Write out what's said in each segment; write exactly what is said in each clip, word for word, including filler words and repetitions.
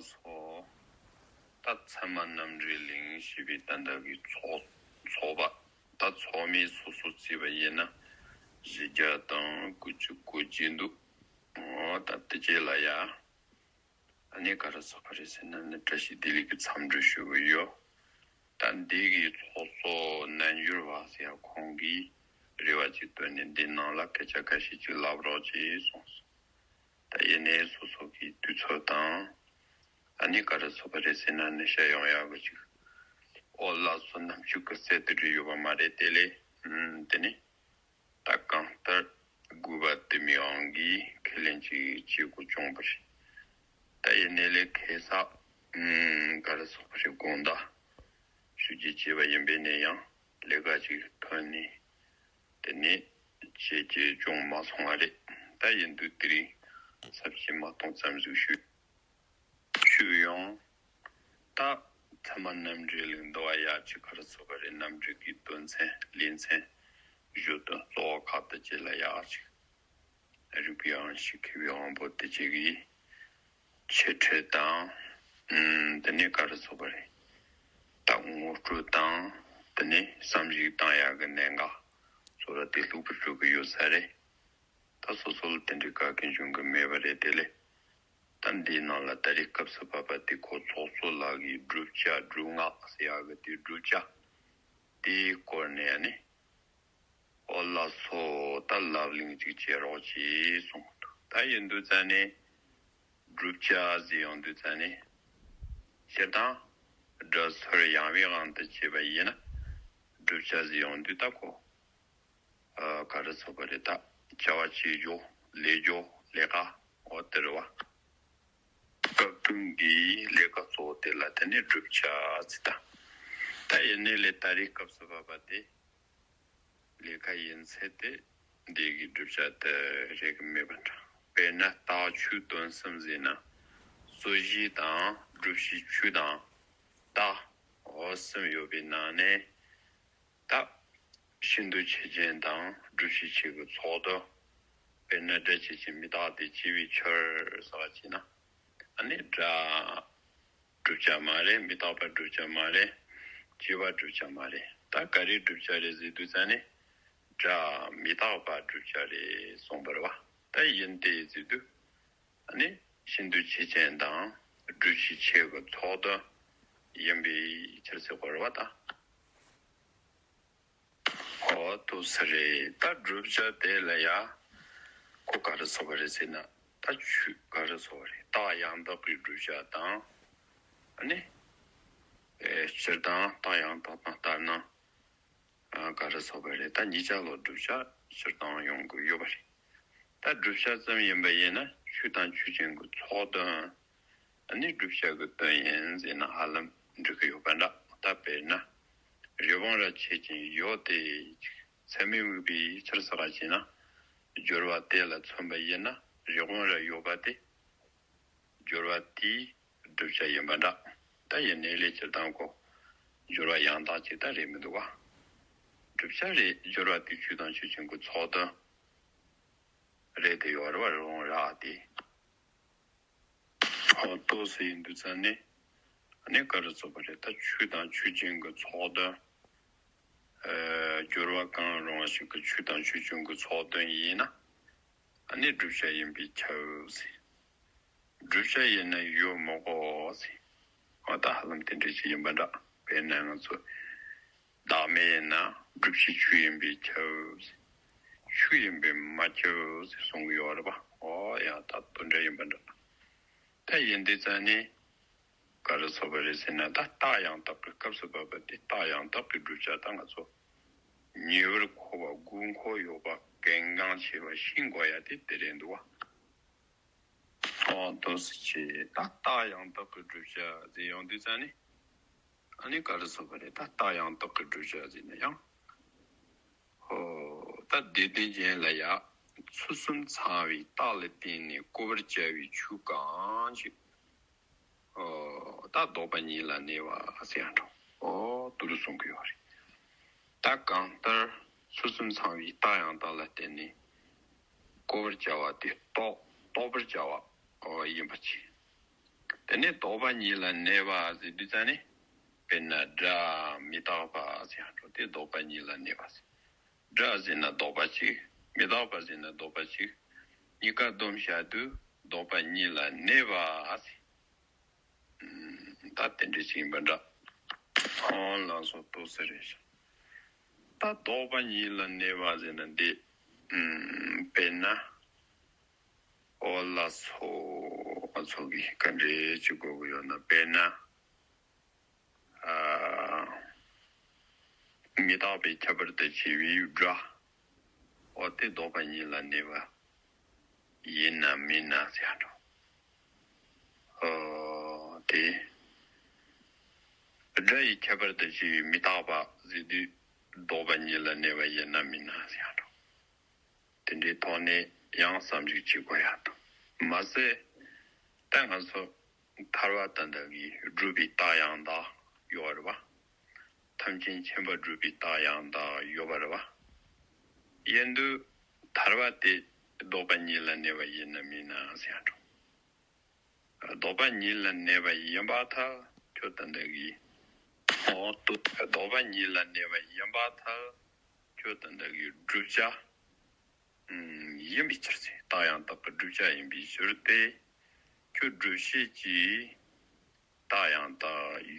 སོ། ད་ཚད་མ་རྣམ་འགྲེལ་གླེང་ཞེས་པའི་ད་ལྟ་གི་ཚོགས་ཚོགས་པ། ད་ཚོགས་མི་སོ་སོ་བརྩིས་པ་ཡིན་ན་བཞི་བརྒྱ་དང་དགུ་བཅུ་གོ་གཅིག་འདུག་འོ་ད་དེ་རྗེས་ལ་ཡ། ཨ་ནི་ག་རེ་ཟེར་བ་རེད་ཟེར་ན་ནི་བཀྲ་ཤིས་བདེ་ལེགས་ཀྱི་འཚམས་འདྲི་ཞུ་གི་ཡོད། ད་འདི་གི་ཚོགས་གཙོ་རྣལ་འབྱོར་བ་ཟེར་ཡ་ཁོང་གིས་རེ་བ་ཅིག་བཏོན་ནས་འདི་ནང་ལ་སྐད་ཆ་ཁ་ཤས་ཅིག་ལབ་རོགས་ཅེས་གསུངས་སོང་། ད་ཡིན་ནའི་སོ་སོ་གི་དུས་ཚོད་དང་། ཨ་ནི་ག་རེ་ཟེར་བ་རེད་ཟེར་ན་ནི་བཤད་ཡོང་ཡག་གི་ཅིག་ཨོ་ལགས་སོ། ནམ་ཞིག་གི་གསལ་དུ་འགྲིག་ཡོད་པ་མ་རེད་དེ་ལས། ཨུམ། དེ་ནི། ད་གང་ལྟར་དགོས་པ་དེ་མི་དབང་གིས་ཁས་ལེན་གྱི་བྱེད་སྒོ་བྱུང་བ་རེད། ད་ཡིན་ནའི་ལས་ཁེ་ས་ཨུམ་ག་རེ་ཟེར་བ་རེད། དགོངས་དག་ཞུ་རྒྱུ་བྱས་པ་ཡིན་པས་ན་ཡང་ལས་ཀ་ཅིག་ཐོན་ནས་དེ་ནས་བྱེད་རྒྱུ་བྱུང་མ་སོང་བ་རེད། ད་ཡིན་དུས་དེ་རིང་ཚབས་ཆེ་མ་གཏོང་ཙམ་ཟིག་ཞུ། ཆུ་ཡང་། ད་ཚད་མ་རྣམ་འགྲེལ་ལས་འདུལ་བ་ཡག་ཅིག་ག་རེ་ཟེར་བ་རེད། རྣམ་འགྲེལ་གྱི་དོན་ཚན་ལེ་ཚན་བཞི་དོན་གཙོ་བོ་ཁག་ཏུ་བྱས་ལ་ཡག་ཅིག་རིགས་པའི་དབང་ཕྱུག་མཁས་པའི་དབང་པོ་དེ་གཅིག་གིས་འཆད་ཁྲིད་དང་། ཨུམ། དེ་ནས་ག་རེ་ཟེར་བ་རེད། ད་ངོ་སྤྲོད་དང་། དེ་ནས་བསམ་གཞིག་བཏང་ཡག་གི་གནད་འགག་ཚོ་ར་དེ་ལྷུག་པོ་སྤྲོད་གི་ཡོད་ས་རེད། ད་སོ་སོ་ལ་དེ་འདྲའི་དཀའ་ཁག་འབྱུང་གི་མེད་པ་རེད། དེ་ལས་ད་འདིའི་ནང་ལ་ད་རེས་སྐབས་སུ་བབ་པ་དེ་ཁོ་ཚོགས་གཙོ་ལགས་ཀྱིས་བསྒྲུབ་བྱ་སྒྲུབ་ངག་ཟེར་ཡག་གི་དེ་བསྒྲུབ་བྱ་དེའི་སྐོར་ནས་ནི། ཨོ་ལགས་སོ། ད་ལབ་གླེང་ཅིག་བྱེད་རོགས་ཅེས་གསུངས་འདུག་ད་ཡིན་དུས་ཙ་ནས་བསྒྲུབ་བྱ་ཟེར་ཡོང་དུས་ཙ་ནས་སྤྱིར་བཏང་སྒྲ་ཟུར་ཡང་བའི་དབང་དུ་བྱས་པ་ཡིན་ན་བསྒྲུབ་བྱ་ཟེར་ཡོང་དུས་ད་ཁོ། ཨ། ག་རེ་ཟེར་བ་རེད། ད་བྱ་བ་བྱེད་རྒྱུ། ལས་རྒྱུ། ལས་ཀ། འོ་དེ་རེད་བ། སྐབས་དོན་གྱི་ལས་ཀ་གཙོ་བོ་དེ་ལ་དེ་ནས་བསྒྲུབ་བྱ་ཟེར། ད་ད་ཡིན་ནའི་ལས་ད་རེས་སྐབས་སུ་བབ་པ་དེ་ལས་ཀ་ཡིན་ཚེ་དེ་འདི་གི་བསྒྲུབ་བྱ་དེ་རེད་གི་མེད་པ་འདྲ། དཔེར་ན་རྟགས་ཆོས་དོན་གསུམ་ཟེར་ན་རྩོད་གཞི་དང་སྒྲུབ་བྱེད་ཆོས་དང་རྟགས། འོ་གསུམ་ཡོད་པའི་ནང་ནས། ད་ཤིན་ཏུ་ཆོས་ཅན་དང་སྒྲུབ་བྱེད་ཆོས་ཀྱི་ཚོགས་དོན། དཔེར་ན་སྒྲ་ཆོས་ཅན། མི་རྟག་སྟེ་བྱས་པའི་ཕྱིར་ཟེར་བ་བྱས་ན། ཨ་ནི་སྒྲ་བསྒྲུབ་བྱ་མ་རེད། མི་རྟག་པ་བསྒྲུབ་བྱ་མ་རེད། བྱས་པ་བསྒྲུབ་བྱ་མ་རེད། ད་ག་རེ་བསྒྲུབ་བྱ་རེད་ཟེར་དུས་ཙ་ནས་སྒྲ་མི་རྟག་པ་བསྒྲུབ་བྱ་རེད་གསུངས་པ་རེད་བ། ད་ཡིན་ཏེ་ཟེར་དུས་ཨ་ནི་ཤིན་ཏུ་ཆོས་ཅན་དང་སྒྲུབ་བྱེད་ཆོས་ཀྱི་ཚོགས་དོན་ཡིན་པའི་ཕྱིར་ཟེར་བ་རེད་བ་ད། འོ་དེ་ཟེར་རེད། ད་བསྒྲུབ་བྱ་དེ་ལ་ཡ་ཁོ་ག་རེ་ཟེར་བ་རེད་ཟེར་ན། ད་ཆོས་ག་རེ་ཟེར་བ་རེད། རྟགས་ཡང་དག་གི་བསྒྲུབ་བྱ་དང་། ཨ་ནི། ཨེ། སྤྱིར་བཏང་རྟགས་ཡང་དག་དང་ལྟར་སྣང་། ཨ། ག་རེ་ཟེར་བ་རེད། ད་གཉིས་ཆ་ལ་བསྒྲུབ་བྱ་སྤྱིར་བཏང་ཡོང་གི་ཡོད་པ་རེད། ད་བསྒྲུབ་བྱ་ཙམ་ཡིན་པ་ཡིན་ན་ཆོས་དང་ཆོས་ཅན་གྱི་ཚོགས་དོན། ཨ་ནི་བསྒྲུབ་བྱ་གི་དོན་ཡིན་ཟེར་ན་ཧ་ལམ་འགྲིག་གི་ཡོད་པ་འདྲ། ད་དཔེར་ན་རི་བོང་རྭ་ཆོས་ཅན་ཡོད་དེ། ཚད་མས་དམིགས་པའི་ཕྱིར་ཟེར་བ་བྱས་ན། སྦྱོར་བ་དེ་ལ་མཚོན་པ་ཡིན་ན་རི་བོང་རྭ་ཡོད་པ་དེ། སྦྱོར་བ་དེའི་བསྒྲུབ་བྱ་ཡིན་པ་འདྲ། ད་ཡིན་ནའི་ལས་སྤྱིར་བཏང་ཁོ་སྦྱོར་བ་ཡང་དག་ཅིག་ད་རེད་མི་འདུག་བ། བསྒྲུབ་བྱ་རེད། སྦྱོར་བ་དེ་ཆོས་དང་ཆོས་ཅན་གྱི་ཚོགས་དོན་རེད་དེ་ཡོད་རེད་བ། རི་བོང་རྭ་དེ། འོ་དེ་ཟེར་ཡིན་དུས་ཙ་ནས་ཨ་ནི་ག་རེ་ཟེར་བ་རེད། ད་ཆོས་དང་ཆོས་ཅན་གྱི་ཚོགས་དོན། ཨ། སྦྱོར་བ་གང་རུང་བ་ཞིག་གི་ཆོས་དང་ཆོས་ཅན་གྱི་ཚོགས་དོན་ཡིན་ན། ཨ་ནི་བསྒྲུབ་བྱ་ཡིན་པས་ཁྱབ་ཟེར། བསྒྲུབ་བྱ་ཡིན་ན་ཡོད་མི་དགོས་ཟེར། འོ་ད་ཧ་ལམ་དེ་འདྲ་ཞིག་ཡིན་པ་འདྲ། དཔེར་ན་ང་ཚོ་བདག་མེད་ཡིན་ན་བསྒྲུབ་བྱའི་ཆོས་ཡིན་པས་ཁྱབ་ཟེར། ཆོས་ཡིན་པས་མ་ཁྱབ་ཟེར་གསུང་གི་ཡོད་རེད་པ། འོ་ཡང་ད་དེ་འདྲ་ཡིན་པ་འདྲ། ད་ཡིན་དུས་ཙ་ནས་ག་རེ་ཟེར་བ་རེད་ཟེར་ན། ད་རྟགས་ཡང་དག་གི་སྐབས་སུ་བབ་པ་དེ་རྟགས་ཡང་དག་གི་བསྒྲུབ་བྱ་ད་ང་ཚོ་ཉེ་བར་མཁོ་བ། དགོས་མཁོ་ཡོད་པ། གལ་འགངས་ཆེ་བ་ཤེས་དགོས་ཡ་དེ་དེ་རེད་འདུག་བ། འོ་དེ་ཟེར་བྱས། ད་རྟགས་ཡང་དག་གི་བསྒྲུབ་བྱ་ཟེར་ཡོང་དུས་ཙ་ནས་ཨ་ནི་ག་རེ་ཟེར་བ་རེད། ད་རྟགས་ཡང་དག་གི་བསྒྲུབ་བྱ་ཟེར་ན་ཡང་། ཧོ། ད་དེ་དོན་ཅན་ལ་ཡ་ཚུལ་གསུམ་ཚང་བའི་རྟགས་ལ་བརྟེན་ནས་གོ་བར་བྱ་བའི་ཆོས་གང་ཞིག་ཨོ། ད་ལྡོག་པ་ཉིད་ལ་གནས་པ་ཟེར་ཡང་འགྲོ། ཨོ་དེ་འདྲ་གསུང་གི་ཡོད་རེད། ད་གང་ལྟར་ཚུལ་གསུམ་ཚང་བའི་རྟགས་ཡང་དག་ལ་བརྟེན་ནས་གོ་བར་བྱ་བ་དེ་རྟོགས། རྟོགས་པར་བྱ་བ་ཨོ་ཡིན་པར་བྱེད། དེ་ནས་ལྡོག་པ་ཉིད་ལ་གནས་པ་ཟེར་དུས་ཙ་ནས། དཔེར་ན་སྒྲ་མི་རྟག་པ་ཟེར་ཡང་འགྲོ་སྟེ་ལྡོག་པ་ཉིད་ལ་གནས་པ་ཟེར། སྒྲ་ཟེར་ན་ལྡོག་པ་གཅིག་མི་རྟག་པ་ཟེར་ན་ལྡོག་པ་གཅིག་གཉིས་ཀ་བསྡོམས་བྱ་དུས་ལྡོག་པ་ཉིད་ལ་གནས་པ་ཟེར། ད་དེ་འདྲ་ཞིག་ཡིན་པ་འདྲ། ཨོ་ལགས་སོ། ཏོག་ཙམ་རེད་ཤག་ད་ལྡོག་པ་ཉིད་ལ་གནས་པ་ཟེར་ན་འདི། ཨུམ། དཔེར་ན། ཨོ་ལགས་སོ། ང་ཚོ་གིས་ག་འདྲས་ཅིག་གོ་གི་ཡོད་ན། དཔེར་ན། ཨ། མི་རྟག་པའི་ཁྱད་པར་དུ་བྱས་པའི་སྒྲ། འོ་དེ་ལྡོག་པ་ཉིད་ལ་གནས་པ་ཡིན་ན་མིན་ན་ཟེར་ཡང་འགྲོ། ཨོ་དེ། སྒྲ་ཡི་ཁྱད་པར་དུ་བྱས་པའི་མི་རྟག་པ་ཟེར་དུས་ལྡོག་པ་ཉིད་ལ་གནས་པ་ཡིན་ན་མིན་ན་ཟེར་ཡང་འགྲོ། དེ་འདྲའི་ཐོག་ནས་ཡང་བསམ་གཞིག་བྱེད་དགོས་ཡ་དང་། མ་ཟད། ད་ང་ཚོ་ཐར་པ་དང་ལྡན་གྱི་སྒྲུབ་པའི་རྟགས་ཡང་དག་ཡོད་རེད་བ། ཐམས་ཅད་མཁྱེན་པ་སྒྲུབ་པའི་རྟགས་ཡང་དག་ཡོད་པ་རེད་བ། ཡིན་དུས་ཐར་པ་དེ་ལྡོག་པ་ཉིད་ལ་གནས་པ་ཡིན་ན་མིན་ན་ཟེར་ཡང་འགྲོ། ལྡོག་པ་ཉིད་ལ་གནས་པ་ཡིན་པར་ཐལ། ཁྱོད་ད་ལྟ་གི། འོ་ལྡོག་ལྡོག་པ་ཉིད་ལ་གནས་པ་ཡིན་པར་ཐལ། ཁྱོད་ད་ལྟ་གི་བསྒྲུབ་བྱ་ཡིན་པའི་ཕྱིར་ཟེར། རྟགས་ཡང་དག་གི་བསྒྲུབ་བྱ་ཡིན་པའི་ཕྱིར་ཏེ། ཁྱོད་བསྒྲུབ་བྱེད་ཀྱི་རྟགས་ཡང་དག་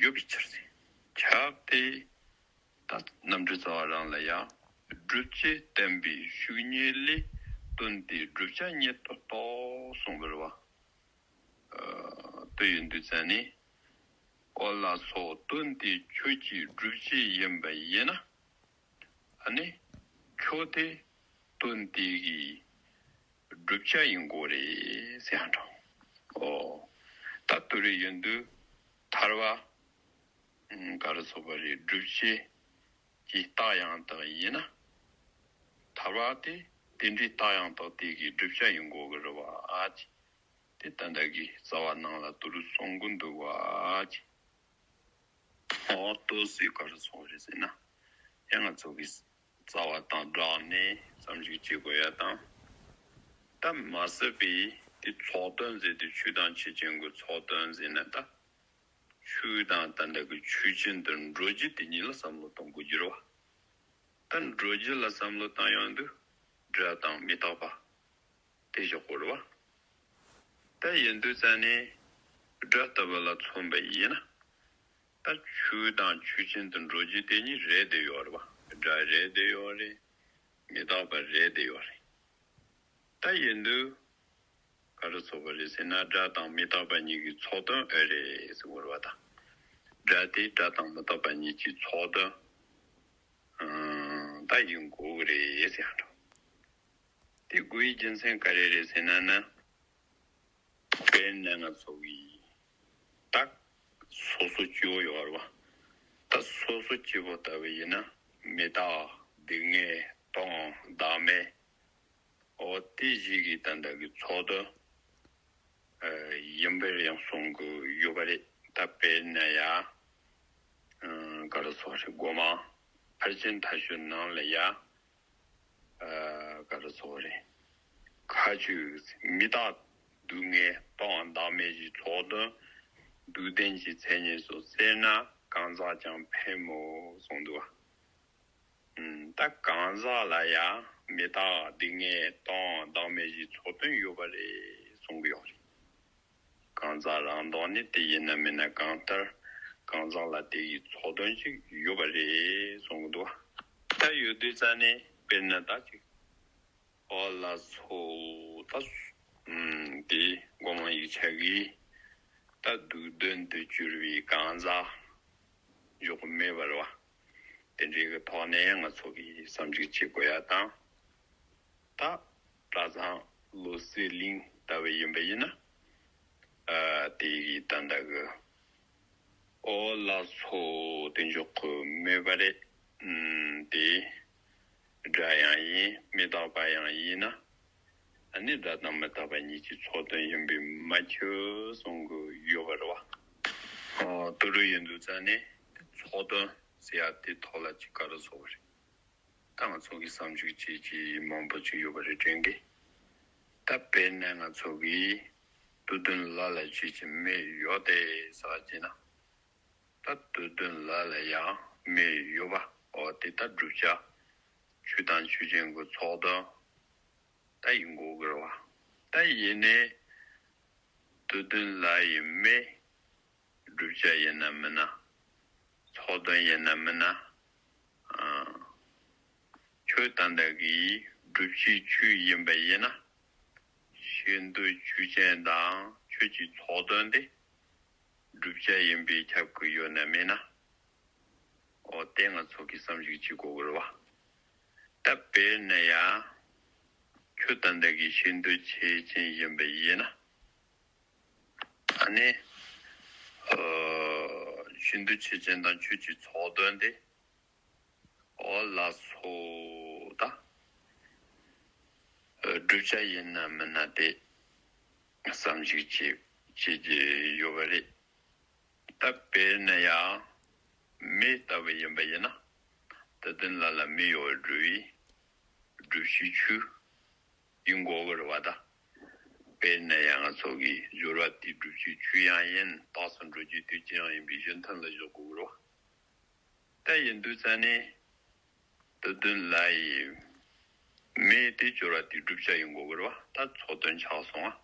ཡོད་པའི་ཕྱིར་ཟེར། ཁྱབ་སྟེ། ད་རྣམ་འགྲེལ་རྩ་བ་རང་ལ་ཡང་། བསྒྲུབ་བྱས་བསྟན་པའི་ཤུགས་ཉིད་ལས། དོན་དེ་བསྒྲུབ་བྱ་ཉིད་དུ་རྟོགས་གསུངས་པ་རེད་བ། ཨ། དེ་ཡིན་དུས་ཙ་ནས། ཨོ་ལགས་སོ། དོན་དེ་ཁྱོད་ཀྱི་བསྒྲུབ་བྱ་ཡིན་པ་ཡིན་ན། ཨ་ནི། ཁྱོད་དེ་དོན་དེ་གི་བསྒྲུབ་བྱ་ཡིན་དགོས་རེད་ཟེར་ཡང་འགྲོ། ཨོ། ད་དེ་རེད། ཡིན་དུས་ཐར་པ། ཨ། ག་རེ་ཟེར་བ་རེད། བསྒྲུབ་བྱེད་ཀྱི་རྟགས་ཡང་དག་ཡིན་ན། ཐར་པ་དེ་དེ་འདྲའི་རྟགས་ཡང་དག་དེ་གི་བསྒྲུབ་བྱ་ཡིན་དགོས་གི་རེད་བ། ཨ་ཅེ། དེ་ད་ལྟ་གི་རྩ་བ་ནང་ལ་དེ་རུ་གསུང་གི་འདུག་བ། ཨ་ཅེ། འོ་ལྡོག་ཟེར་ག་རེ་ཟེར་བ་རེད་ཟེར་ན། ཡང་ང་ཚོ་གི་རྩ་བ་དང་སྦྲགས་ནས་བསམ་གཞིག་བྱེད་དགོས་ཡ་དང་། ད་མ་ཟད་པའི་དེ་ཚོགས་དོན་ཟེར་དུས་ཆོས་དང་ཆོས་ཅན་གྱི་ཚོགས་དོན་ཟེར་ན། ད་ཆོས་དང་ད་ལྟ་གི་ཆོས་ཅན་དུ་འགྲོ་རྒྱུ་དེ་གཉིས་ལ་བསམ་བློ་གཏོང་དགོས་རྒྱུ་རེད་བ། ད་འགྲོ་རྒྱུ་ལ་བསམ་བློ་བཏང་ཡོང་དུས་སྒྲ་དང་མི་རྟག་པ་དེ་བཞག་དགོས་རེད་བ། ད་ཡིན་དུས་ཙ་ནས་སྒྲ་ལྟ་བུ་ལ་མཚོན་པ་ཡིན་ན། ད་ཆོས་དང་ཆོས་ཅན་དུ་འགྲོ་རྒྱུ་དེ་གཉིས་རེད་བསྡད་ཡོད་རེད་བ། སྒྲ་རེད་བསྡད་ཡོད་རེད། མི་རྟག་པ་རེད་བསྡད་ཡོད་རེད། ད་ཡིན་དུས་ག་རེ་ཟེར་བ་རེད་ཟེར་ན། སྒྲ་དང་མི་རྟག་པ་གཉིས་ཀྱི་ཚོགས་དོན་ཨེ་རེད་ཟེར་བ་རེད་བ། ད་སྒྲ་དེ་སྒྲ་དང་མི་རྟག་པ་གཉིས་ཀྱི་ཚོགས་དོན་ཨང་ད་ཡིན་དགོས་ཀྱི་རེད་ཟེར་ཡང་འགྲོ། དེ་དགོས་པའི་རྒྱུ་མཚན་ག་རེ་རེད་ཟེར་ན་ན། དཔེར་ན་ང་ཚོ་གི་ད་སོ་སོ་སྐྱེ་བོ་ཡོད་རེད་བ། ད་སོ་སོ་སྐྱེ་བོ་ལྟ་བུ་ཡིན་ན། མི་རྟག་སྡུག་བསྔལ་སྟོང་བདག་མེད། འོ་དེ་བཞི་གི་ད་ལྟ་གི་ཚོགས་དོན་ཨ་ཡིན་པར་ཡང་གསུང་གི་ཡོད་པ་རེད། ད་དཔེར་ན་ཡ། ཨ་ག་རེ་ཟེར་བ་རེད། སྒོ་མང་ཕར་ཕྱིན་ཐ་ཤོད་ནང་ལ་ཡ། ཨ་ག་རེ་ཟེར་བ་རེད། མཁའ་སྤྱོད་མི་རྟག་སྡུག་བསྔལ་སྟོང་བདག་མེད་བཞིའི་ཚོགས་དོན། སྡུག་བདེན་གྱི་མཚན་ཉིད་སོགས་བཙལ་ན། གང་ཟག་ཀྱང་ཕན་མོད་གསུངས་འདུག་བ། ཨ་ད་གང་ཟག་ལ་ཡང་མི་རྟག་སྡུག་བསྔལ་སྟོང་བདག་མེད་བཞིའི་ཚོགས་དོན་ཡོད་པ་རེད་གསུང་གི་ཡོད་རེད། གང་ཟག་རང་ལྡོག་ནི་དེ་ཡིན་ན་མིན་ན་གང་ལྟར། གང་ཟག་ལ་དེ་ཡི་ཚོགས་དོན་ཞིག་ཡོད་པ་རེད་གསུང་གི་འདུག་བ། ད་ཡོད་དུས་ཙ་ནས་དཔེར་ན་ད་ཅིག་ཨོ་ལགས་སོ། ད་སོ་ཨུམ་དེ་སྒོ་མང་ཡིག་ཆ་གིས་ད་སྡུག་བདེན་དུ་གྱུར་པའི་གང་ཟག་འཇོག་གི་མེད་པ་རེད་བ། དེ་འདྲའི་གི་ཐོག་ནས་ང་ཚོ་གིས་བསམ་གཞིག་བྱེད་དགོས་ཡ་དང་། ད་གྲྭ་ཚང་བློ་གསལ་གླིང་ལྟ་བུ་ཡིན་པ་ཡིན་ན། ཨ་དེ་གི་ད་ལྟ་གི་ཨོ་ལགས་སོ་དེ་འཇོག་གི་མེད་པ་རེད། ཨུམ་དེ་སྒྲ་ཡང་ཡིན། མི་རྟག་པ་ཡང་ཡིན་ན། ཨ་ནི་སྒྲ་དང་མི་རྟག་པ་གཉིས་ཀྱི་ཚོགས་དོན་ཡིན་པས་མ་ཁྱབ་གསུང་གི་ཡོད་པ་རེད་བ། ཨོ་དེ་རུ་ཡིན་དུས་ཙ་ནས་ཚོགས་དོན་ཟེར་ཡ་དེ་ཐོག་ལ་ཅིག་ག་རེ་ཟེར་བ་རེད། ད་ང་ཚོ་གིས་བསམ་གཞིག་བྱེད་ཀྱི་མང་པོ་ཅིག་ཡོད་པ་རེད་དྲན་གི། ད་དཔེར་ན་ང་ཚོ་གིས་ སྡུག་བདུན་ལ་ལ་ཆོས་ཅན་མེ་ཡོད་དེ་ཟེར་བ་ཅིག་ན། ད་སྡུག་བདུན་ལ་ལ་ཡང་མེ་ཡོད་པ། འོ་དེ་ད་བསྒྲུབ་བྱ་ཆོས་དང་ཆོས་ཅན་གྱི་ཚོགས་དོན་ད་ཡིན་དགོས་ཀྱི་རེད་བ། ད་ཡིན་ནའི་སྡུག་བདུན་ལ་ཡི་མེ་བསྒྲུབ་བྱ་ཡིན་ན་མིན་ན། ཚོགས་དོན་ཡིན་ན་མིན་ན། ཨ། ཆོས་ད་ལྟ་གི་བསྒྲུབ་བྱའི་ཆོས་ཡིན་པ་ཡིན་ན། ཤེས་འདོད་ཆོས་ཅན་དང་ཆོས་ཀྱི་ཚོགས་དོན་དེ་བསྒྲུབ་བྱ་ཡིན་པས་ཁྱབ་ཀྱི་ཡོད་ན་མེད་ན། འོ་དེ་ང་ཚོ་གིས་བསམ་གཞིག་བྱེད་དགོས་ཀྱི་རེད་བ། ད་དཔེར་ན་ཡང་ཆོས་ད་ལྟ་གི་ཤེས་འདོད་ཆོས་ཅན་ཡིན་པ་ཡིན་ན། ཨ་ནི། ཨ། ཤེས་འདོད་ཆོས་ཅན་དང་ཆོས་ཀྱི་ཚོགས་དོན་དེ། འོ་ལགས་སོ། ད། ཨ། བསྒྲུབ་བྱ་ཡིན་ན་མིན་ན་དེ་བསམ་གཞིག་བྱེད་བྱེད་ཀྱི་ཡོད་པ་རེད། ད་དཔེར་ན་ཡང་མེ་ལྟ་བུ་ཡིན་པ་ཡིན་ན། སྡུག་བདུན་ལ་ལ་མེ་ཡོད་པར་སྒྲུབ་པའི་བསྒྲུབ་བྱའི་ཆོས་ཡིན་དགོས་ཀྱི་རེད་བ་ད། དཔེར་ན་ཡང་ང་ཚོ་གི་སྦྱོར་བ་དེའི་བསྒྲུབ་བྱའི་ཆོས་ཡང་ཡིན། རྟགས་སུ་འགྲོ་རྒྱུའི་དུས་ཀྱི་ཡང་ཡིན་པའི་གཞི་མཐུན་ལ་འཇོག་དགོས་ཀྱི་རེད་བ། ད་ཡིན་དུས་ཙ་ནས་སྡུག་བདུན་ལ་ཡི་མེ་དེ་སྦྱོར་བ་དེའི་བསྒྲུབ་བྱ་ཡིན་དགོས་ཀྱི་རེད་བ། ད་ཚོགས་དོན་ཆགས་སོང་ང་།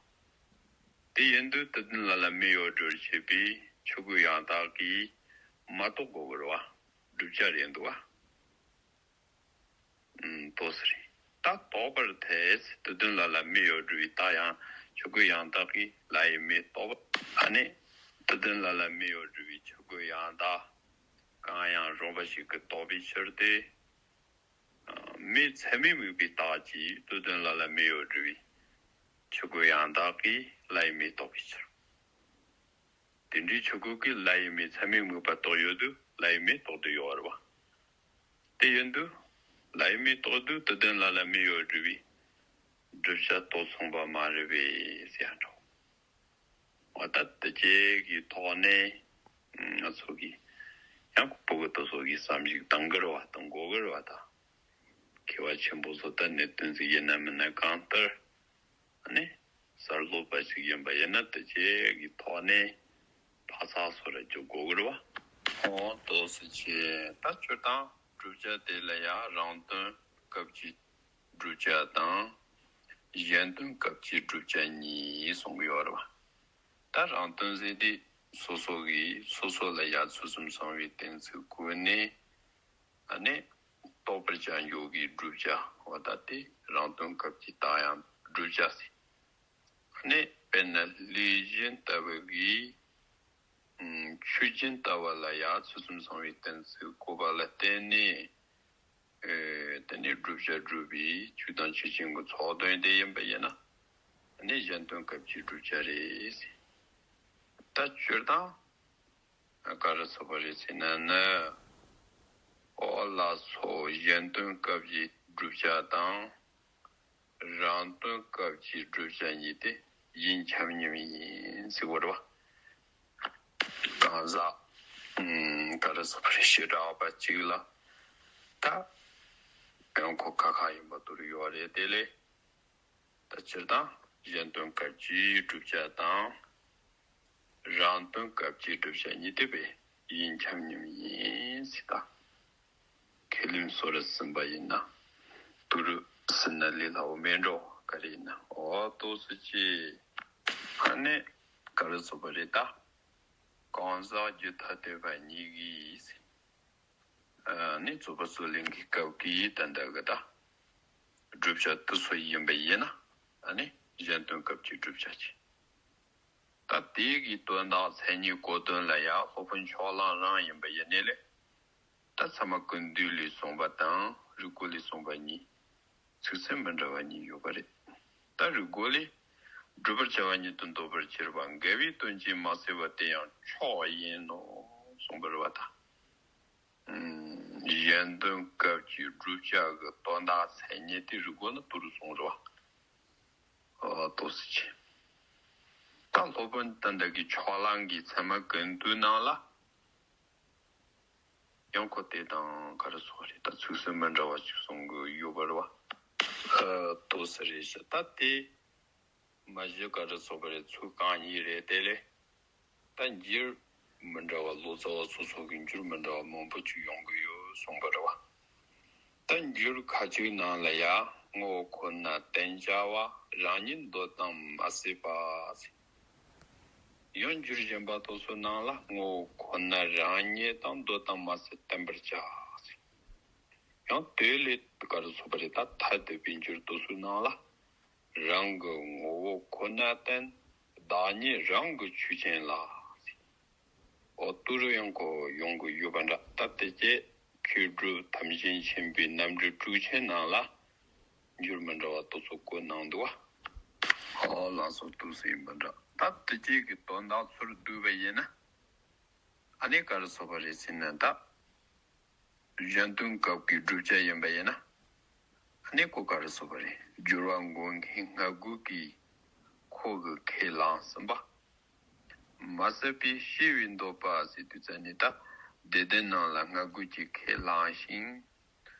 དེ་ཡིན་དུས་སྡུག་བདུན་ལ་ལ་མེ་ཡོད་སྒྲུབ་བྱེད་པའི་ཆོས་ཀུན་ཡང་དག་གིས་མ་རྟོགས་དགོས་ཀྱི་རེད་བ། བསྒྲུབ་བྱ་རེད་འདུག་བ། ཨུམ། ཏོག་ཙམ་རེད། ད་རྟོགས་པར་ཐལ། སྡུག་བདུན་ལ་ལ་མེ་ཡོད་སྒྲུབ་པའི་རྟགས་ཡང་ཆོས་ཀུན་ཡང་དག་གིས་ལ་ཡི་མེ་རྟོགས་པ། ཨ་ནི། སྡུག་བདུན་ལ་ལ་མེ་ཡོད་སྒྲུབ་པའི་ཆོས་ཀུན་ཡང་དག་གང་ཡང་རུང་བ་ཞིག་གིས་རྟོགས་པའི་ཕྱིར་ཏེ། མེ་ཚད་མས་དམིགས་པའི་རྟགས་ཀྱིས་སྡུག་བདུན་ལ་ལ་མེ་ཡོད་སྒྲུབ་པའི་ཆོས་ཀུན་ཡང་དག་གིས་ལ་ཡི་མེ་རྟོགས་པའི་ཕྱིར། དེ་འདྲའི་ཆོས་ཀུན་གྱིས་ལ་ཡི་མེ་ཚད་མས་དམིགས་པ་རྟོགས་ཡོད་དུས་ལ་ཡི་མེ་རྟོགས་བསྡད་ཡོད་པ་རེད་བ། དེ་ཡིན་དུས་ལ་ཡི་མེ་རྟོགས་དུས་སྡུག་བདུན་ལ་ལ་མེ་ཡོད་སྒྲུབ་པའི་བསྒྲུབ་བྱ་རྟོགས་སོང་བ་མ་རེད་པས་ཟེར་ཡང་འགྲོ། འོ་ད་དེ་བཅས་ཀྱི་ཐོག་ནས་ང་ཚོ་གིས་ཡང་ཕྲུ་གུ་དེ་ཚོ་གིས་བསམ་གཞིག་གཏང་གི་རེད་བ། གཏང་དགོས་ཀྱི་རེད་བ་ད། མཁས་པ་ཆེན་པོ་ཚོ་ད་གནད་དོན་ཟིག་ཡིན་ན་མིན་ན་གང་ལྟར། ཨ་ནི། གསར་སློབ་པ་ཞིག་ཡིན་པ་ཡིན་ན་དེ་བཅས་ཀྱི་ཐོག་ནས་ཕ་ཚག་སོ་ར་རྒྱོབ་དགོས་ཀྱི་རེད་བ། འོ་ཏོག་ཙམ་ཆེ། ད་སྤྱིར་བཏང་བསྒྲུབ་བྱ་དེ་ལ་ཡང་རང་དོན་སྐབས་ཀྱི་བསྒྲུབ་བྱ་དང་། གཞན་དོན་སྐབས་ཀྱི་བསྒྲུབ་བྱ་གཉིས་གསུང་གི་ཡོད་རེད་བ། ད་རང་དོན་ཟེར་དུས་སོ་སོ་གིས་སོ་སོ་ལ་ཡང་ཚུལ་གསུམ་གསང་བའི་གཏན་ཚིགས་བཀོད་ནས། ཨ་ནི། རྟོགས་པར་བྱ་འཇུག་གི་བསྒྲུབ་བྱ་འོ་ད་དེ་རང་དོན་སྐབས་ཀྱི་རྟགས་ཡང་བསྒྲུབ་བྱ་ཟེར། ཨ་ནི། དཔེར་ན་ལས་གཞན་ལྟ་བུ་གིས། ཨུམ། ཆོས་ཅན་ལྟ་བུ་ལ་ཡང་ཚུལ་གསུམ་གསང་བའི་གཏན་ཚིགས་བཀོད་པ་ལ་བརྟེན་ནས། ཨེ། དེ་ནས་བསྒྲུབ་བྱ་སྒྲུབ་པའི་ཆོས་དང་ཆོས་ཅན་གྱི་ཚོགས་དོན་དེ་ཡིན་པ་ཡིན་ན། ཨ་ནི་གཞན་དོན་སྐབས་ཀྱི་བསྒྲུབ་བྱ་རེད། ད་སྤྱིར་བཏང་། ག་རེ་ཟེར་བ་རེད་ཟེར་ན་ནི། འོ་ལགས་སོ། གཞན་དོན་སྐབས་ཀྱི་བསྒྲུབ་བྱ་དང་། རང་དོན་སྐབས་ཀྱི་བསྒྲུབ་བྱ་གཉིས་དེ་གཞན་ཁྱབ་མཉམ་ཡིན་ཟེར་བ་རེད་བ། གང་ཟག་ཨུམ། ག་རེ་ཟེར་བ་རེད། བྱེ་བྲག་པ་གཅིག་ལ་ད་ཡང་ཁོ་ཁ་ཁ་ཡིན་པ་དུ་རུ་ཡོད་རེད། དེ་ལས། ད་སྤྱིར་བཏང་གཞན་དོན་སྐབས་ཀྱི་བསྒྲུབ་བྱ་དང་། རང་དོན་སྐབས་ཀྱི་བསྒྲུབ་བྱ་གཉིས་དེ་བས་གཞན་ཁྱབ་མཉམ་ཡིན་ཟེར་ད། ཁས་ལེན་སོ་ར་ཟིན་པ་ཡིན་ན། དུ་རུ་ཟིན་ན་ལས་སླ་བོ་མེད་འགྲོ། ག་རེ་ཡིན་ན། འོ་ཏོག་ཙམ་ཅི། ཨ་ནི། ག་རེ་ཟེར་བ་རེད་ད། གང་ཟག་རྒྱུད་ཐ་དད་པ་གཉིས་ཀྱིས། ཨ་ནི་རྫོགས་པ་རྩོད་ལེན་གྱི་སྐབས་ཀྱི་ད་ལྟ་གི་ད། བསྒྲུབ་བྱ་དེ་ཚོ་ཡིན་པ་ཡིན་ན། ཨ་ནི་གཞན་དོན་སྐབས་ཀྱི་བསྒྲུབ་བྱ་ཅིག་ད་དེ་གི་དོན་དག་མཚན་ཉིད་གོ་དོན་ལ་ཡང་སློབ་དཔོན་ཕྱོགས་གླང་རང་ཡིན་པ་ཡིན་ནའི་ལས། ད་ཚད་མ་ཀུན་བཏུས་ལས་གསུངས་པ་དང་རིགས་རྒོད་ལས་གསུངས་པ་གཉིས། ཚིག་ཚད་མི་འདྲ་བ་གཉིས་ཡོད་པ་རེད། ད་རིགས་རྒོད་ལས། བསྒྲུབ་པར་བྱ་བ་ཉིད་དུ་འདོད་པར་གྱུར་པ་འགལ་བའི་དོན་གྱིས་མ་ཟད་པ་དེ་ཡང་ཕྱོགས་ཡིན་ནོ་གསུངས་པ་རེད་བ་ད། ཨུམ། གཞན་དོན་སྐབས་ཀྱི་བསྒྲུབ་བྱ་གི་དོན་དག་མཚན་ཉིད་དེ་རིགས་རྒོད་ལ་དུ་རུ་གསུངས་རེད་བ། ཨོ་ཏོག་ཙམ་ཅི། ད་སློབ་དཔོན་ད་ལྟ་གི་ཕྱོགས་གླང་གི་ཚད་མ་ཀུན་བཏུས་ནང་ལ། ཡང་ཁོ་དེ་དང་ག་རེ་ཟེར་བ་རེད། ད་ཚིག་ཟིན་མི་འདྲ་བ་ཅིག་གསུང་གི་ཡོད་པ་རེད་བ། ཨ་ཏོག་ཙམ་རེད་ཤག་ད་དེ། མ་གཞི་ག་རེ་ཟེར་བ་རེད། ཚུལ་གང་ཡིན་རེད། དེ་ལས་ད་འགྱུར་མི་འདྲ་བ། ལོ་ཙཱ་བ་སོ་སོ་གི་འགྱུར་མི་འདྲ་བ་མང་པོ་ཅིག་ཡོང་གི་ཡོད་གསུངས་པ་རེད་བ། ད་འགྱུར་ཁ་ཅིག་ནང་ལ་ཡ་ངོ་བོ་ཁོ་ན་བསྟན་བྱ་བ་རང་ཉིད་འདོད་དང་མ་བསྲེས་པ་ཟེར། ཡང་འགྱུར་གཞན་པ་དེ་ཚོའི་ནང་ལ་ངོ་བོ་ཁོ་ན་རང་ཉིད་དང་འདོད་དང་མ་བསྲེས་བསྟན་པར་བྱ་ཟེར། ཡང་དེ་ལས་ག་རེ་ཟེར་བ་རེད། ད་ཐ་དད་པའི་འགྱུར་དེ་ཚོའི་ནང་ལ་རང་གི་ངོ་བོ་ཁོ་ན་བསྟན། བདག་ཉིད་རང་གི་ཆོས་ཅན་ལ་ཟེར། འོ་དེ་རུ་ཡང་ཁོ་ཡོང་གི་ཡོད་པ་འདྲ། ད་དེ་སྐད་མཁས་གྲུབ་ཐམས་ཅད་མཁྱེན་པའི་རྣམ་འགྲེལ་དྲུག་ཆེན་ནང་ལ་འགྱུར་མི་འདྲ་བ་དེ་ཚོ་བཀོད་གནང་འདུག་བ། ཨོ་ལགས་སོ། དེ་ཚོ་ཡིན་པ་འདྲ། ད་དེ་སྐད་ཀྱི་དོན་དག་ཚུར་བསྡུས་པ་ཡིན་ན། ཨ་ནི་ག་རེ་ཟེར་བ་རེད་ཟེར་ན། ད་གཞན་དོན་སྐབས་ཀྱི་བསྒྲུབ་བྱ་ཡིན་པ་ཡིན་ན། ཨ་ནི་ཁོ་ག་རེ་ཟེར་བ་རེད། སྦྱོར་བ་མགོན་གྱི་སྔ་རྒོལ་གྱིས་ཁོ་གི་ཁས་བླངས་ཟིན་པ། མ་ཟད་པའི་ཤེས་པས་འདོད་པ་ཟེར་དུས་ཙ་ནས། ད་སྡེ་བདུན་ནང་ལ་སྔ་རྒོལ་གྱིས་ཁས་བླངས་ཤིང་།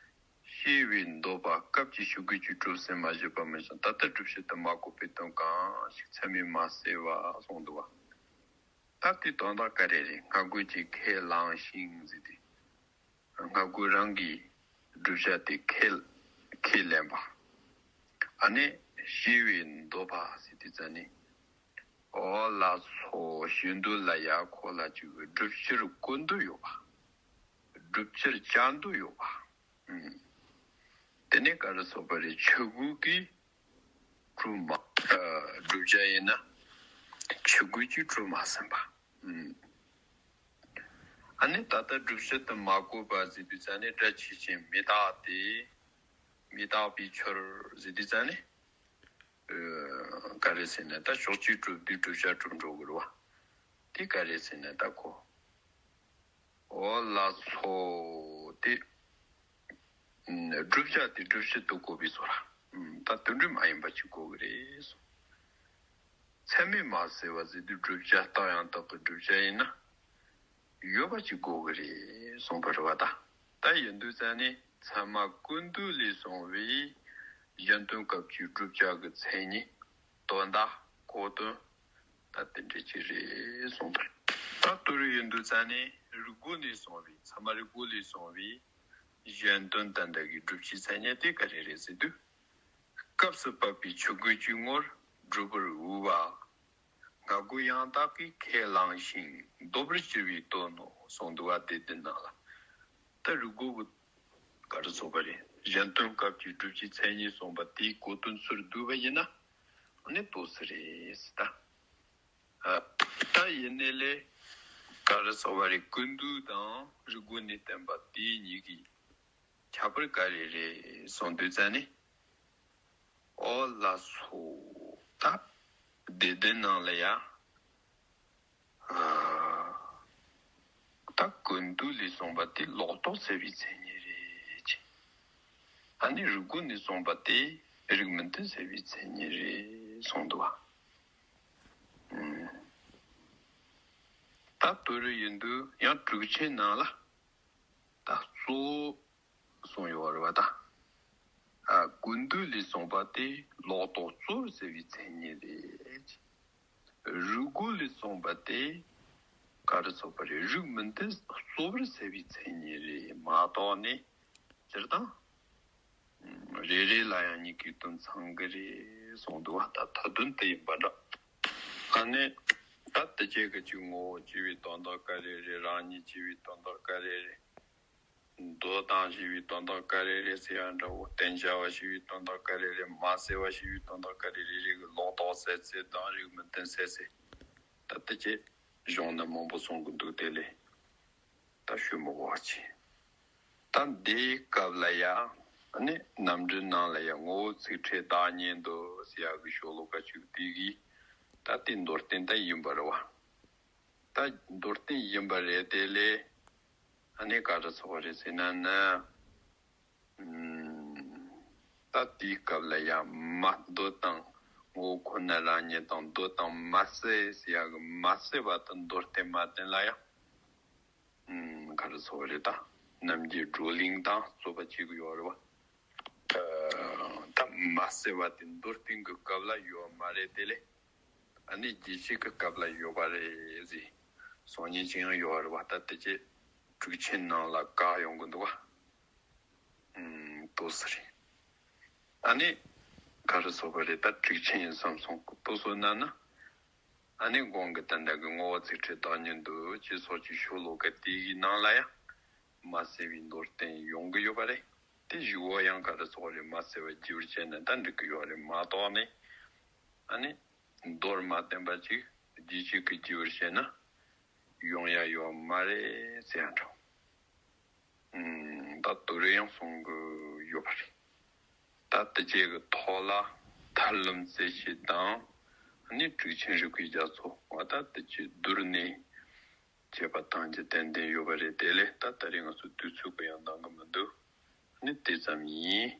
ཤེས་པས་འདོད་པ་སྐབས་ཀྱི་ཆོས་གོས་ཀྱིས་གྲུབ་ཟིན་མ་བཞེད་པ་མིན་ཞིང་། ད་ལྟ་སྒྲུབ་བྱེད་དུ་མ་བཀོད་པའི་དོན་གང་ཞིག་ཚད་མས་མ་བསྲེས་པ་གསུངས་འདུག་བ། ད་དེའི་དོན་དག་ག་རེ་རེད། སྔ་རྒོལ་གྱིས་ཁས་བླངས་ཤིང་ཟེར་དུས། སྔ་རྒོལ་རང་གིས་བསྒྲུབ་བྱ་དེ་ཁས་ཁས་ལེན་པ། ཨ་ནི་ཤེས་པས་འདོད་པ་ཟེར་དུས་ཙ་ནས། ཨོ་ལགས་སོ། གཞན་དོན་ལ་ཡ་ཁོ་ལ་ཅིག་བསྒྲུབ་བྱར་བཀོད་འདོད་ཡོད་པ། བསྒྲུབ་བྱར་བྱ་འདོད་ཡོད་པ། ཨུམ། དེ་ནས་ག་རེ་ཟེར་བ་རེད། ཆོས་གོས་ཀྱིས་གྲུབ་མ། ཨ། བསྒྲུབ་བྱ་ཡིན་ན་ཆོས་གོས་ཀྱིས་གྲུབ་མ་ཟིན་པ། ཨུམ། ཨ་ནི་ད་ལྟ་སྒྲུབ་བྱེད་དུ་མ་བཀོད་པ་ཟེར་དུས་ཙ་ནས། སྒྲ་ཆོས་ཅན་མི་རྟག་སྟེ། མི་རྟག་པའི་ཕྱིར་ཟེར་དུས་ཙ་ནས། ཨ། ག་རེ་ཟེར་ན། ད་ཕྱོགས་གཅིག་གྲུབ་དུས་བསྒྲུབ་བྱ་གྲུབ་འགྲོ་གི་རེད་བ། དེ་ག་རེ་ཟེར་ན། ད་ཁོ། ཨོ་ལགས་སོ། དེ་བསྒྲུབ་བྱ་དེ་བསྒྲུབ་བྱེད་དུ་བཀོད་པའི་བཟོ་འདྲ། ད་དེ་འདྲ་མ་ཡིན་པ་ཅིག་དགོས་ཀྱི་རེད་གསུངས། ཚད་མས་མ་བསྲེས་པ་ཟེར་དུས་བསྒྲུབ་བྱ་རྟགས་ཡང་དག་གི་བསྒྲུབ་བྱ་ཡིན་ན་ཡོད་པ་ཅིག་དགོས་ཀྱི་རེད་གསུངས་པ་རེད་བ། ད་ད་ཡིན་དུས་ཙ་ནས་ཚད་མ་ཀུན་བཏུས་ལས་གསུངས་པའི་གཞན་དོན་སྐབས་ཀྱི་བསྒྲུབ་བྱ་གི་མཚན་ཉིད་དོན་དག་གོ་དོན་ད་དེ་འདྲ་ཅིག་རེད་གསུངས་པ་རེད། ད་དེ་རུ་ཡིན་དུས་ཙ་ནས་རིགས་རྒོད་ནས་གསུངས་པའི། ཚད་མ་རིགས་རྒོད་ལས་གསུངས་པའི་གཞན་དོན་ད་ལྟ་གི་བསྒྲུབ་བྱའི་མཚན་ཉིད་དེ་ག་རེ་རེད་ཟེར་དུས། སྐབས་སུ་བབ་པའི་ཆོས་གོས་ཀྱི་ངོར་སྒྲུབ་པར་འོས་པ། སྔ་རྒོལ་ཡང་དག་གིས་ཁས་བླངས་ཤིང་འདོད་པར་གྱུར་པའི་དོན་ནོ་གསུངས་འདུག་བ། དེ་དེ་ནང་ལ་ད་རིགས་རྒོད་པོ་ག་རེ་ཟེར་བ་རེད། གཞན་དོན་སྐབས་ཀྱི་བསྒྲུབ་བྱའི་མཚན་ཉིད་གསུངས་པ་དེའི་གོ་དོན་ཚུར་བསྡུས་པ་ཡིན་ན། ཨ་ནི་དེ་ཚོ་རེད་ཟེར། ད་ཨ། ད་ཡིན་ནའི་ལས་ག་རེ་ཟེར་བ་རེད། ཀུན་བཏུས་དང་རིགས་རྒོད་ནས་བསྟན་པ་དེ་གཉིས་ཀྱི་ཁྱད་པར་ག་རེ་རེད་གསུངས་དུས་ཙ་ནས། ཨོ་ལགས་སོ། ད་སྡེ་བདུན་ནང་ལ་ཡ། ཨ། ད་ཀུན་བཏུས་ལས་གསུངས་པ་དེ་ལོག་རྟོག་སེལ་བའི་མཚན་ཉིད་རེད་ཅེས། ཨ་ནི་རིགས་རྒོད་ནས་གསུངས་པ་དེ་རིགས་མུན་ལྡན་སེལ་བའི་མཚན་ཉིད་རེད་གསུངས་འདུག་བ། ཨུམ། ད་དེ་རུ་ཡིན་དུས་ཡང་དྲུག་ཆེན་ནང་ལ་ད་གཙོ་བོ་གསུངས་ཡོད་རེད་བ། ད། ཨ། ཀུན་བཏུས་ལས་གསུངས་པ་དེ་ལོག་རྟོག་གཙོ་བོར་སེལ་བའི་མཚན་ཉིད་རེད། རིགས་རྒོད་ལས་གསུངས་པ་དེ་ག་རེ་ཟེར་བ་རེད། རིགས་མུན་ལྡན་གཙོ་བོར་སེལ་བའི་མཚན་ཉིད་རེད་མ་གཏོགས་ནི། སྤྱིར་བཏང་རེ་རེ་ལ་ཡང་གཉིས་ཀའི་དོན་ཚང་གི་རེད་གསུངས་འདུག་བ། ད་མཐའ་དོན་དེ་ཡིན་པ་འདྲ། ཨ་ནི་ད་དེ་སྐད་ཀྱི་ཅིག་ངོ་བོ་ཅེས་པའི་དོན་དག་ག་རེ་རེད། རང་ཉིད་ཅེས་པའི་དོན་དག་ག་རེ་རེད། འདོད་དང་ཞེས་པའི་དོན་དག་ག་རེ་རེད་ཟེར་ཡ་འདྲ་བོ། བསྟན་བྱ་བ་ཞེས་པའི་དོན་དག་ག་རེ་རེད། མ་བསྲེས་པ་ཞེས་པའི་དོན་དག་ག་རེ་རེད། རེ་རེ་གི་ལོག་རྟོག་སེལ་ཚུལ་དང་རིགས་མུན་ལྡན་སེལ་ཚུལ། ད་དེ་ཅི་གཞུང་ནས་མང་པོ་གསུང་གི་འདུག་དེ་ལས་ད་ཞུ་མི་དགོས་པ་ཅི། ད་འདིའི་སྐབས་ལ་ཡ་ནི་རྣམ་འགྲེལ་ནང་ལ་ཡ་ངོ་བོ་ཚིག་ཕྲད་བདག་ཉིད་འདོད་ཟེར་ཡ་གི་ཤོ་ལོ་ཀ་གཅིག་དེ་གི་ད་དེ་མདོར་བསྟན་ད་ཡིན་པ་རེད་བ། ད་མདོར་བསྟན་ཡིན་པ་རེད། དེ་ལས་ཨ་ནི་ག་རེ་ཟེར་བ་རེད་ཟེར་ན་ནི། ཨུམ། ད་དེའི་སྐབས་ལ་ཡང་མ་འདོད་དང་ངོ་བོ་ཁོ་ན་རང་ཉིད་དང་འདོད་དང་མ་བསྲེས་ཟེར་ཡ་གི་མ་བསྲེས་པ་དེ་མདོར་བསྟན་མ་བསྟན་ལ་ཡང་། ཨུམ། ག་རེ་ཟེར་བ་རེད། ད་རྣམ་འབྱེད་བགྲོ་གླེང་དང་རྩོད་པ་བྱེད་ཀྱི་ཡོད་རེད་བ། ཨ། ད་ མ་བསལ་བ་དེ་མདོར་བསྟན་གྱི་སྐབས་ལ་ཡོད་མ་རེད་དེ་ལས། ཨ་ནི་རྒྱས་བཤད་ཀྱི་སྐབས་ལ་ཡོད་པ་རེད་ཟེར། སང་ཉིན་ཅིག་ཡང་ཡོད་རེད་བ། ད་དེ་ཅི་ཁྲིགས་ཆེན་ནང་ལ་བཀག་ཡོང་གི་འདུག་བ། ཨུམ། ཏོག་ཙམ་རེད། ཨ་ནི་ག་རེ་ཟེར་བ་རེད། ད་ཁྲིགས་ཆེན་ཡིན་བསམ་སོང་། ཏོག་ཙམ་ན་ན། ཨ་ནི་གོང་གི་ད་ལྟ་གི་བསྔོ་བ་ཚིག་ཕྲད་བདག་ཉིད་འདུ་ཅེས་སོགས་ཀྱི་ཤོ་ལོ་ཀ་དེ་གི་ནང་ལ་ཡང་མ་བསལ་བའི་མདོར་བསྟན་ཡོང་གི་ཡོད་པ་རེད། དེ་བཞི་བོ་ཡང་ག་རེ་ཟེར་བ་རེད། མ་བསལ་བ་རྒྱས་པར་བཤད་ན་ད་འགྲིག་གི་ཡོད་རེད་མ་གཏོགས་ནི། ཨ་ནི་མདོར་མ་བསྟན་པ་ཅིག་རྒྱས་བཤད་ཀྱི་རྒྱས་པར་བཤད་ན་ཡོང་ཡ་ཡོད་མ་རེད་ཟེར་ཡ་འདྲ། ཨུམ། ད་དེ་རེ་ཡང་གསུང་གི་ཡོད་པ་རེད། ད་དེ་བཅས་ཀྱི་ཐོག་ལ་ཐར་ལམ་རྩེ་བཅུ་དང་། ཨ་ནི་ཁྲིགས་ཆེན་རིགས་པའི་རྒྱ་མཚོ་བ། ད་དེ་བཅས་བསྡུར་ནས་བྱས་པ་དང་གི་ཏན་ཏན་ཡོད་པ་རེད། དེ་ལས་ད་ད་རེས་ང་ཚོ་དུས་ཚོད་ཀྱི་ཡང་འདང་གི་མི་འདུག་ཨ་ནི་དེ་ཙམ་ཡིན།